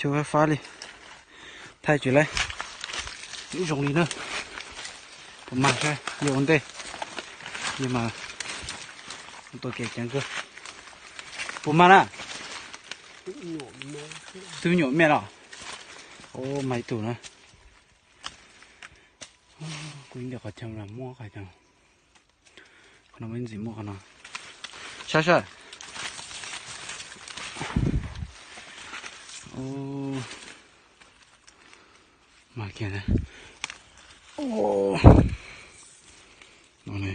Tus fab fab li. Thaij tsis laib. Ib zoo li na. Puas mag saib yog ua ntej. Yog mas tua kev ceev kawg. Puas mag na? Twb nyuam me los? Ua mag ib tug na. Kuv ib ntawm qhov chaw no muaj qhov chaw. Qhov no muaj ntxim muaj qhov no. Saib saib. Mag kiag na. No ne.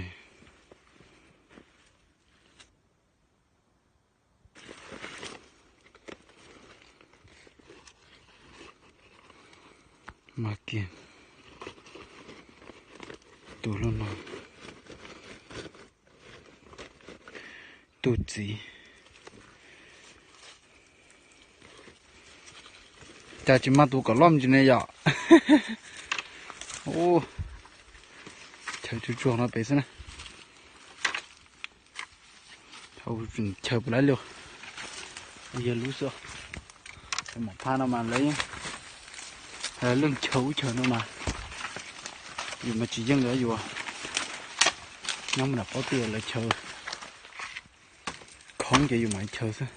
Mag kiag. Tus lub no. Tus txiv. Cas tsis mag tus kom loj me ntsis ne yom? Chaw tsuag tsuag no pem xwb na. Hauv tseem chaw puas laib lug. Yog lub xwb. Maum phaj no mas lawv leej chaw ub chaw no mas yus mas tsis yeej li yus. Nyob mus nram pob tw lawv chaw khoob ces yus mam chaw xwb.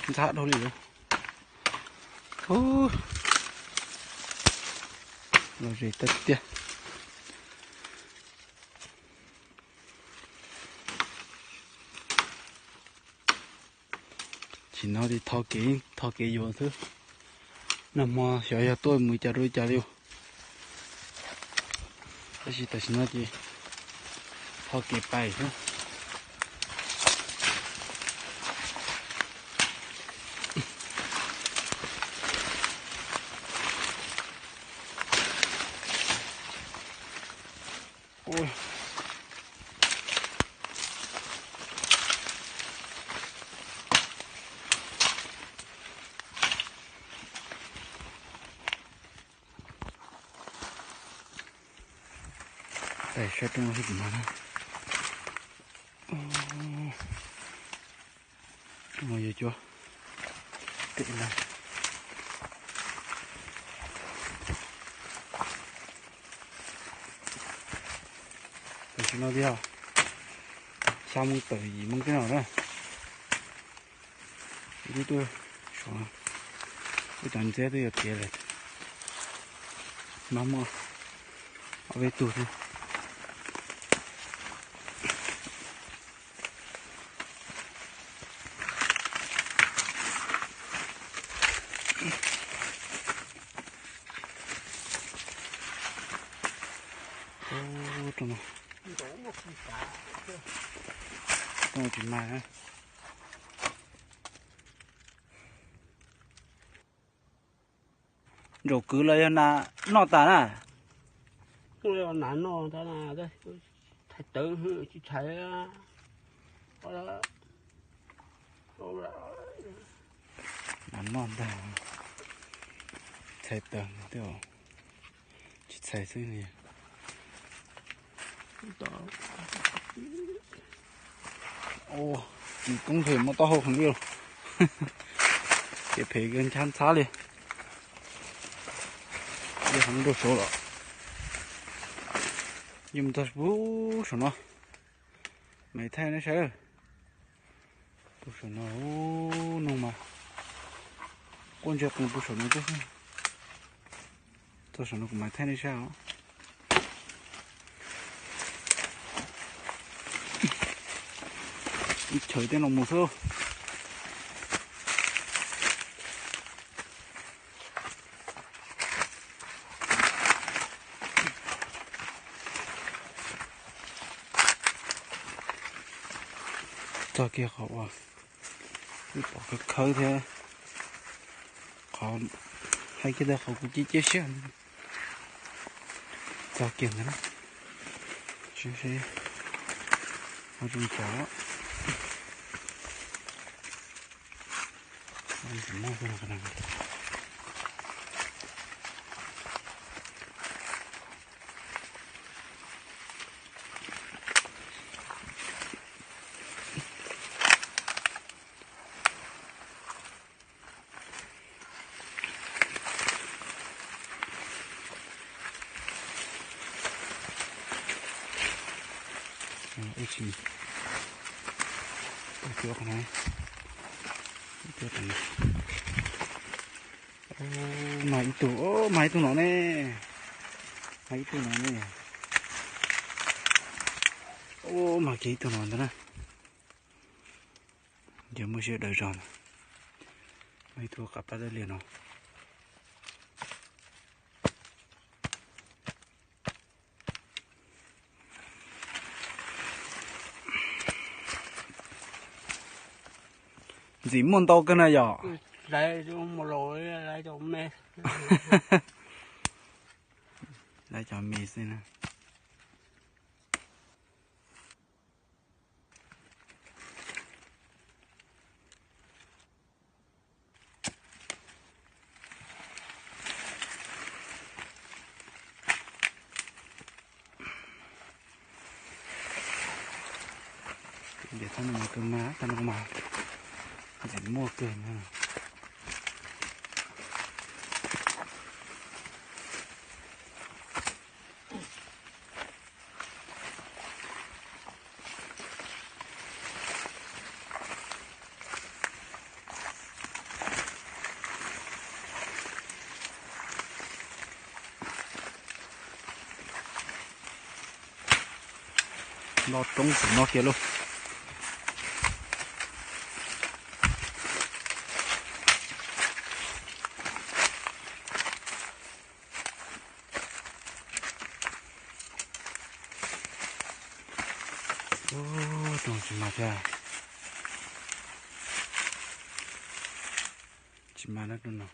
Ntxhab dhau li. Los ze tag tiag. Tam sim no ces tho kev, tho kev yuav xwb. Nag hmo xyov yog tuaj mus cas rau cas li. Tab sis tam sim no ces tho kev pais xwb. Pais saib rooj no seb puas mag na. Rooj yog cuab pem na. Tam sim no tiag, xya moo tawm yim moo tej no na. Ib tug tuaj, ib cov ntxeb twb yuav tiav lawm. No muaj ob peb tug thiab. Ub, rooj no, rooj tsis mag. Ntsaum kwv los yog nas noj tas na. Nas noj tas na, txhais tawv tsis txhais. Nas noj ntag, txhais tawv, tsis txhais xwb. Kis koob phem muaj taub hau heev li. Ces phem ntxhab ntxhab li. Yeej heev rau saud los. Yeej mus txog pug saum no. Mas thaij nej saib. Pug saum no, noog mas quaj ntsia qees pug saum no xwb. Txog saum no kuv mam thaij nej saib os. Ib chaw tej no mus xwb. Txog kiag qhov uas wb pom khawb khawb thiab, qhov hais kiag tias qhov kuv cia ciaj siab. Txog kiag ntawd na, seb seb ho zoo cas. Tsis, tuaj qhov no, tuaj qhov no. Mag ib tug, mag ib tug no ne, mag ib tug no ne. Mag kiag ib tug no ntag na. Yog muaj siab daws zog na. Mag ib tug qab pab dawb liag no. Ntxim muaj ntau kawg na yom. Lawv cov me xwb na. Tab no mas kawg mas, tab no mas ntxim muaj kawg na. Nto roob tim no kiag lauj. Ub, tsis mag thiab. Tsis mag na tus no.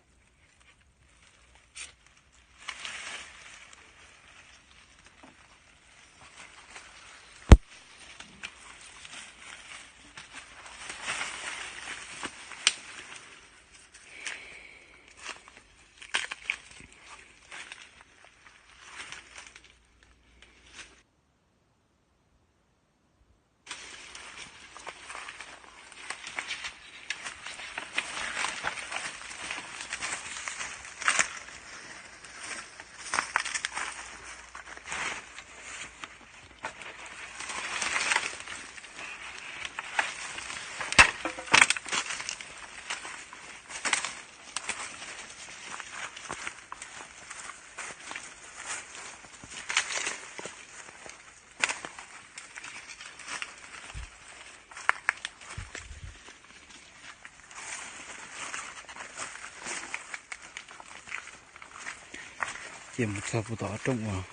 Ces mus txog puag tom rooj uas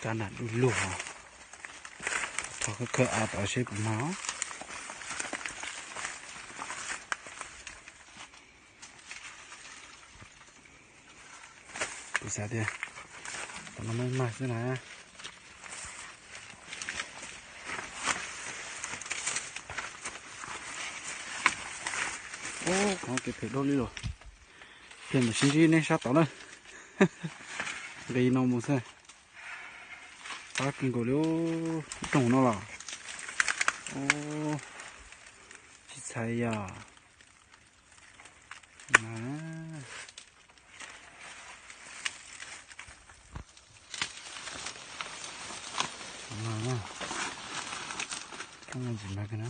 kab nam du lug os. Thov khaws av tod seb puas mag. Kuv xav tias tom no mag xwb na. Ub, qhov kev phem dua li los. Ces mam sib ntsib neb sab tod na. Nqis no mus xwb. Qab kawg nkaus li, rooj no los. Tsis txhais yog. Mag na. Rooj no ntxim mag kawg na.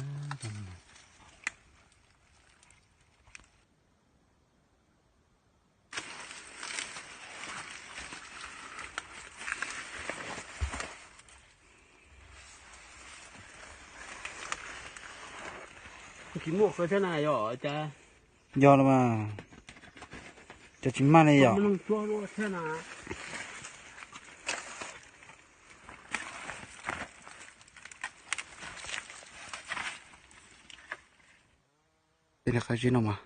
Tsis muaj qhov thiab na yog cas? Yog los mas, cov tsis mag ne yom. Tej li qab zib no mas.